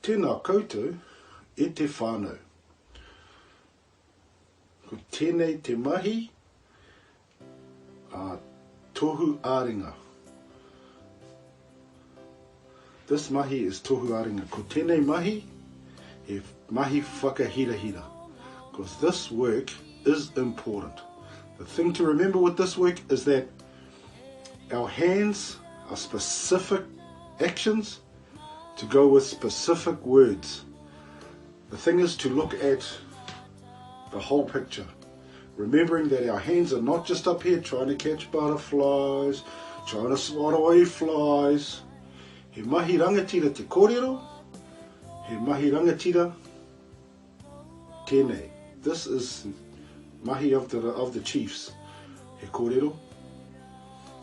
Tēnā koutou e te whānau. Ko tēnei te mahi a Tohu ā-ringa. This mahi is Tohu ā-ringa. Ko tēnei mahi he mahi whakahirahira. Because this work is important. The thing to remember with this work is that our hands are specific actions to go with specific words. The thing is to look at the whole picture. Remembering that our hands are not just up here trying to catch butterflies, trying to swat away flies. He mahi rangatira te kōrero, he mahi rangatira tēnei. This is mahi of the, of the chiefs, he kōrero.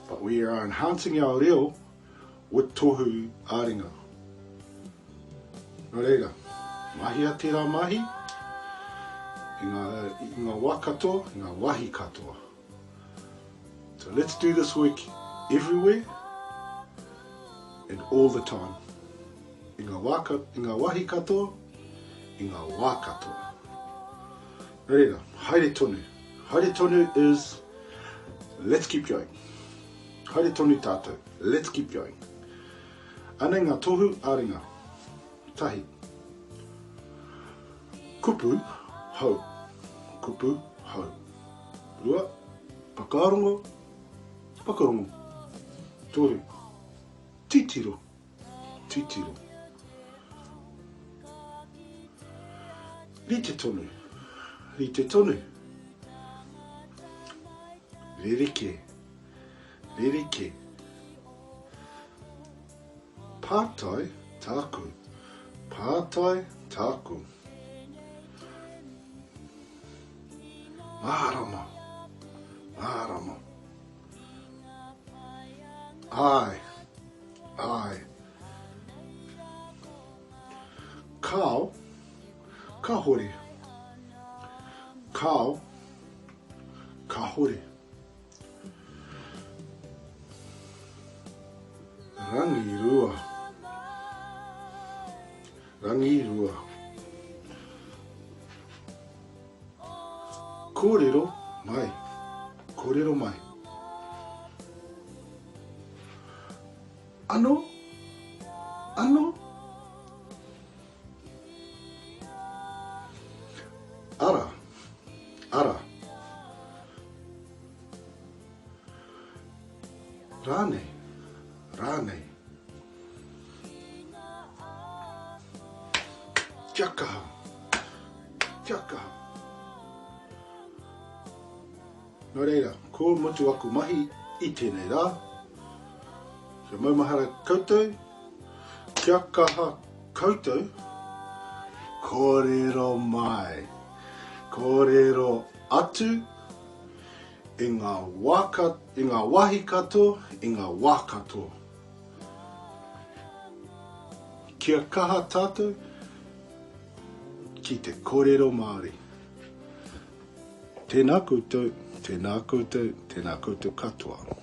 But we are enhancing our reo with tohu ā-ringa. Nō reira, mahia tērā mahi i ngā, i ngā wā katoa, i ngā wāhi katoa. So let's do this work everywhere and all the time. I ngā, wā, i ngā wāhi katoa, i ngā wā katoa. Nō reira, haere tonu. Haere tonu is let's keep going. Haere tonu tātou. Let's keep going. Anei ngā tohu ā-ringa. Tahi. Kupu hou. Kupu hou. Rua. Whakarongo. Whakarongo. Toru. Titiro. Titiro. Rite tonu. Rite tonu. Rerekē. Rerekē. Pātai tāku. Pātai tāku. Mārama. Mārama. Āe. Āe. Kāo. Kāhore. Kāo. Kāhore. Rangirua. Rangirua. Kōrero mai. Kōrero mai. Ano? Ano? Ara. Ara. Rānei. Rānei. Kia kaha. Kia kaha. Nō reira, kua mutu aku mahi i tēnei rā. Kia maumahara koutou, kia kaha koutou, kōrero mai, kōrero atu i ngā wā, i ngā wāhi katoa, i ngā wā katoa. Kia kaha tātou ki te kōrero Māori. Tēnā koutou, tēnā koutou, tēnā koutou katoa.